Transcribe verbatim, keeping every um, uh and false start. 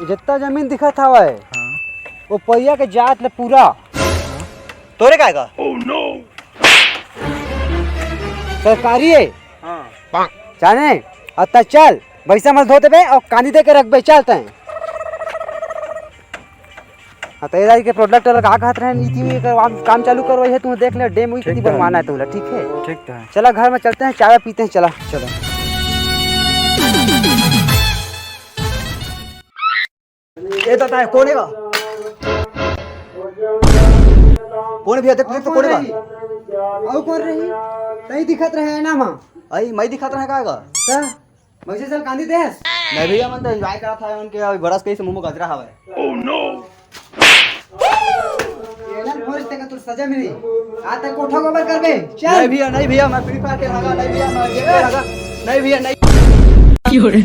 जितना जमीन दिखत हवय, हाँ। वो परिया के जात ले पूरा। तोरे काय का? सरकारी है। हाँ। जाने, अब तक चल, भैंसा मल धो देबे और कांदी दे के रखबे, चल तैं। हाँ, तो ये के प्रोडक्ट वाला का कहत रहे, इति में एकर काम, काम चालू करवाई है, तू देख ले, डेम हुई ठीक कितनी है। बनवाना है तोला, ठीक है? ठीक है। चला घर में चलते हैं, चाय पीते हैं, चला। चलो। ये तो ताय, कौन है का? कौन है भैया? देख, देख तो कौन है का? अउ कौन रही? तई दिखत रहे है ना माँ। आई, मैं दिखत रहे का का? ता, वैसे चल कांदी देस। नहीं भैया, मन तो एंजॉय करत है उनके, अभी बरस कहीं से मुंह में गजरा हवे। ये ना भोज तक तू सजा मिली। आ तक कोठा गोबर करबे। चल। नहीं भैया, नहीं भैया, मैं फ्री फायर खेल रहा, नहीं भैया, मैं ये खेल रहा, नहीं भैया, नहीं। क्यों रे?